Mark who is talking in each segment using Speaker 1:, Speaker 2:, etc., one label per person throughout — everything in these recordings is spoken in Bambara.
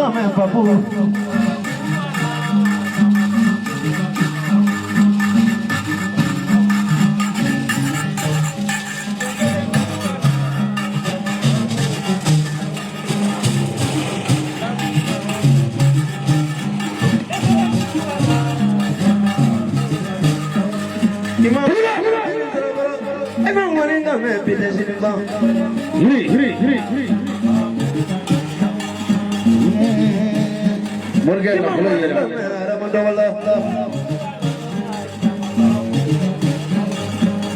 Speaker 1: ka mɛn papu. E ma ŋɔni ka mɛn bi tɛ sini ban.
Speaker 2: Morikɛ nafolo yɛrɛ.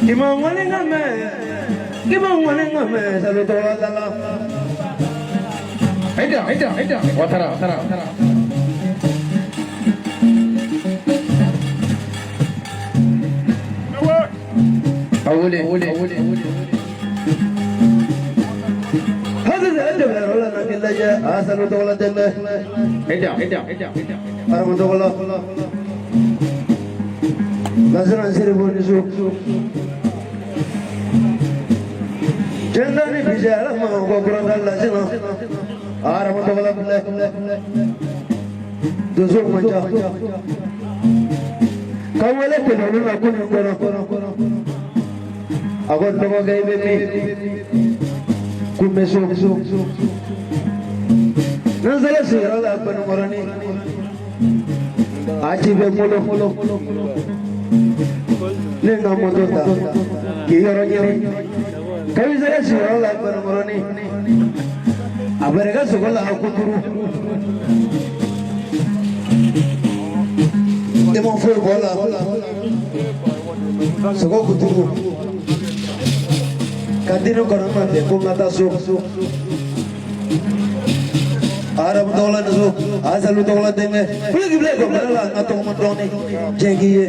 Speaker 1: I ma ŋɔni ka mɛn, i ma ŋɔni ka mɛn salo tɔgɔ la la.
Speaker 2: Aida, Aida, Aida. Watara, Watara. A wele, wele, wele.
Speaker 1: Hali e dɛmɛ yɔrɔ la na k'i lajɛ a salo tɔgɔ la tɛ dɛ.
Speaker 2: Aida, Aida, Aida.
Speaker 1: Arama tɔgɔ la. Lasana Seribu ni so. Jɛnda ni bisɛ ala ma ko kuranda lasina. Arama tɔgɔ la filɛ. Donso man ca. Ka wele telefɔni la kunun kɔnɔ. A ko dɔgɔkɛ i bɛ min? Ko n bɛ so. N'an sera sigiyɔrɔ la Banikɔrɔni. A ci bɛ n bolo. Ne ka moto ta k'i yɔrɔ ɲini. Kabi sera sigiyɔrɔ la Banikɔrɔni. A bɛrɛ ka sogo la kuturu. I ma foyi bɔ a la. Sogo kuturu. Ka di ne kɔnɔ ma fɛ ko n ka taa so. Arabu tɔgɔ la ni so, Asalu tɔgɔ la denkɛ. Kule k'i bila ekɔli la n ka tɔgɔma dɔɔni. Diɲɛ k'i ye.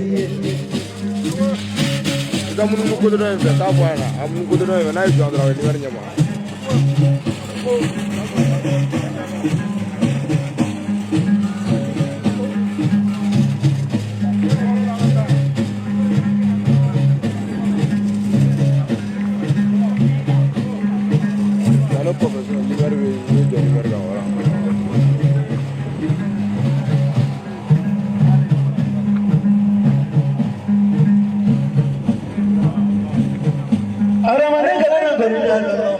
Speaker 3: I ka munumunu kodɔn in fɛ taa fɔ a ɲɛna a munumunu kodɔn in fɛ n'a ye jɔn dɔrɔn a bɛ nimɛri ɲɛma. Ale kɔfɛ sisan nimɛri bɛ i bɛ jɔ nimɛri kan wala.
Speaker 1: Adamaden kana na bɛn ni lɔlɔ.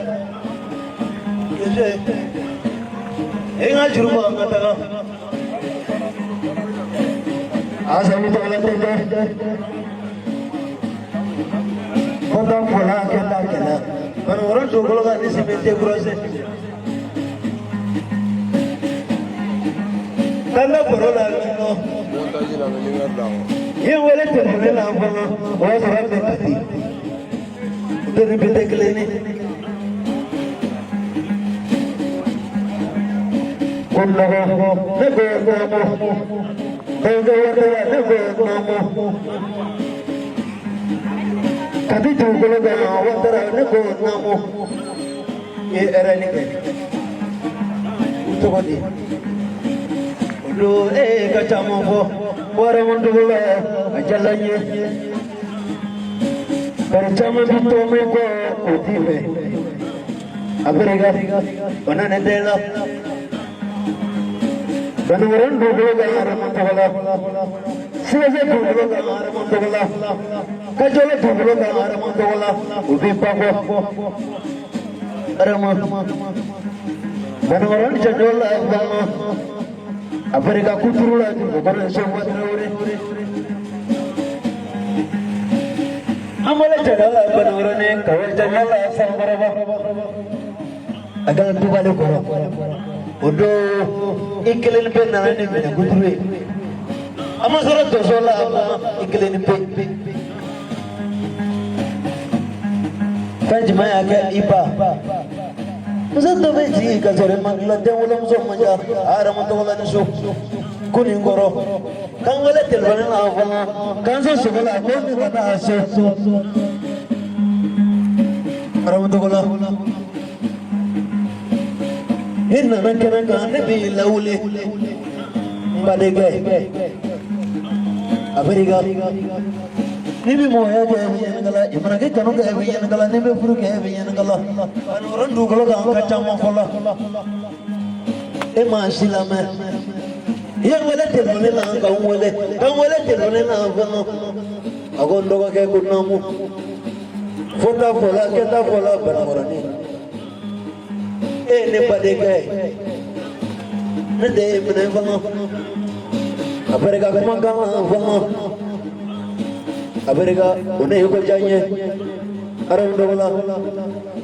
Speaker 1: E ka juru bɔ an ka taga. Asalu tɔgɔ la tɛ dɛ. Kɔntan fɔla kɛ ta kɛlɛ. Banikɔrɔ dugukolo kan ni sɛbɛn tɛ kurɔsɛ. K'an ka baro la lɔlɔ.
Speaker 3: Montage la n bɛ nimɛri d'a ma.
Speaker 1: I ye wele telefɔni la fɔlɔ, o y'a sɔrɔ an bɛ Kati. O bɛɛ ni bɛɛ tɛ kelen ye. Ko nɔgɔ, ne ko nɔgɔ. Ko watara, ne ko nɔgɔ. Kati dugukolo kan watara, ne ko nɔgɔ. I ye erreur kɛ. U tɔgɔ di? O don e ka caman fɔ. Waramudugu la a diyara n ye. Bari caman bi tɔmɔ i kɔ o t'i fɛ. A barika o nana den la. Banikɔrɔni dugukolo kan Arama tɔgɔ la. Sikaso dugukolo kan Arama tɔgɔ la. Kajolo dugukolo kan Arama tɔgɔ la. O b'i ba kɔ. Arama. Banikɔrɔni cɛjɔ la fana. A barika kuturu la dugukolo Sɔnba Tarawele. An bɔra cɛla la Banikɔrɔni ka wele cɛla la Sankɔrɔba. A kɛra dubale kɔrɔ. O don i kelen pe nana ni minɛ kuturu ye. A ma sɔrɔ dɔsɔ la i kelen pe. Fɛn jumɛn y'a kɛ i ba? Muso dɔ bɛ jigin ka sɔrɔ i ma tila den wolomuso man ca a yɛrɛ ma tɔgɔ la ni so ko nin kɔrɔ k'an wele telefɔni la fana k'an se sogo la ko ne ka taa so arabu tɔgɔ la i nana kɛnɛ kan ne b'i lawuli n badenkɛ a barika n'i bɛ mɔgɔya kɛ i bɛ ɲininkala i mana kɛ kanu kɛ i bɛ ɲininkala n'i bɛ furu kɛ i bɛ ɲininkala ani yɔrɔ dugukolo kan an ka caman fɔ la. E m'a si lamɛn. I ye n wele telefɔni la ka n wele ka n wele telefɔni la fana. A ko n dɔgɔkɛ ko naamu. Fɔta fɔla kɛta fɔla Banakɔrɔnin. E ye ne badenkɛ ye. Ne de ye minɛ fana. A barika kumakan fana. A barika o ne ye ko diya n ye. Arabu dɔgɔ la.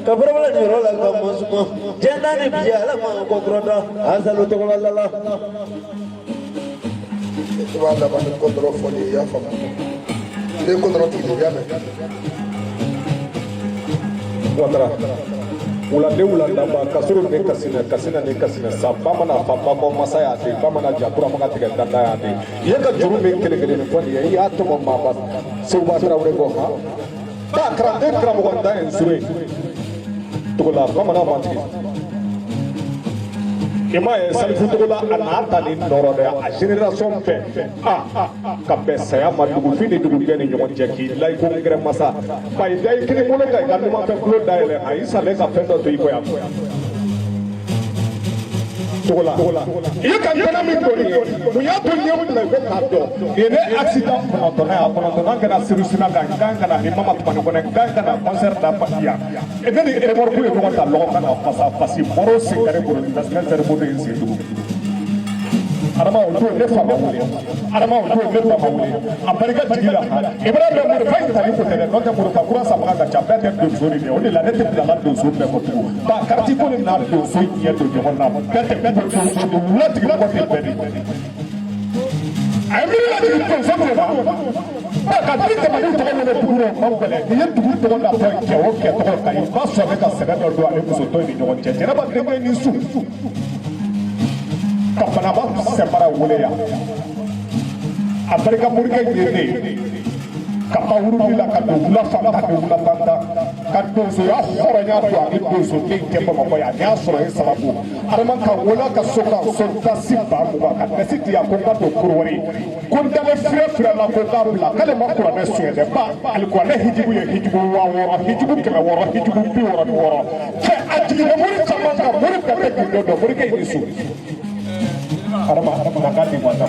Speaker 1: Ka barabara nin yɔrɔ la ka masuma. Diɲɛ da ni bi Ala ma kɔ kɔrɔta. Azalu tɔgɔ la la.
Speaker 4: I b'a laban ni kɔndɔrɔ fɔli ye, i y'a faamu? Ne ye kɔndɔrɔ tigi de ye, i y'a mɛn?
Speaker 5: Watara wulade wuladaba kasoro ne kasina kasina ne kasina sa ba mana fa ba kɔ masa y'a den ba mana ja kuramaga tigɛ danda y'a den i ye ka juru min kelen kelen fɔ nin ye i y'a tɔmɔ maaba Seguba Tarawele kɔ han ba kalanden karamɔgɔ dan ye nsure Togola bamanan mantigi i m'a ye Salifu Togola a n'a ta ni nɔrɔ dɛ a génération bɛɛ a ka bɛn saya ma dugufin ni dugujɛ ni ɲɔgɔn cɛ k'i la i ko ngɛrɛ masa ba i da i kini bolo kan i ka numanfɛ tulo dayɛlɛ a y'i salen ka fɛn dɔ to i kɔ yan Togola i ye ka kɛnɛ min don nin ye mun y'a to n ye bila i ko k'a dɔn nin ye ne accident kɔnɔntɔnnan ye a kɔnɔntɔnnan kɛra Sirusina kan n kan ka na ni Mama Tumani Kɔnɛ n kan ka na concert da yan ne ni remorque ye ɲɔgɔn ta lɔgɔ kan na fasa fasi mɔrɔ sen kari bolo ni sɛri moto ye n sen tugun Adama o don ne fa ma wele Adama o don ne ba ma wele a barika jigi la Ibrahima bɛ morifa in tali ko tɛ dɛ n'o tɛ morifa kura sanbaga ka ca bɛɛ tɛ donso de dɛ o de la ne tɛ bila n ka donso bɛɛ kɔ tugun ba kariti ko de n'a donso ɲɛ don ɲɔgɔn na bɛɛ tɛ bɛɛ donso de wula tigimɔgɔ tɛ bɛɛ de a ye miiri lajigin donso de la ba ka di jamanaw tɔgɔ wele dugu rɔ o ma gɛlɛn n'i ye dugu tɔgɔ da fɔ cɛ o cɛ tɔgɔ kan i ba sɔn ne ka sɛbɛn dɔ don ani muso tɔ in ni ɲɔgɔn cɛ jɛnɛba denkɛ ni su ka banaba sɛnbara wele yan a barika morikɛ ye ne ye ka ban wurudi la ka don wula fan tan ni wula tan ka donsoya hɔrɔnya don ani donsoden cɛ Bamakɔ yan n'i y'a sɔrɔ ye sababu Adama ka wele ka so ka so dasi 20,000 ka dasi di yan ko n ka don Korowari ko n dalen fiyɛ fiyɛ la ko n k'a bila k'ale ma kuranɛ suɲɛ dɛ ba alikuranɛ hijibu ye hijibu 6000 hijibu 600 hijibu 66 cɛ a jiginna mori caman kan mori bɛɛ tɛ gundo dɔn morikɛ in ni su Adama na k'a di ma ta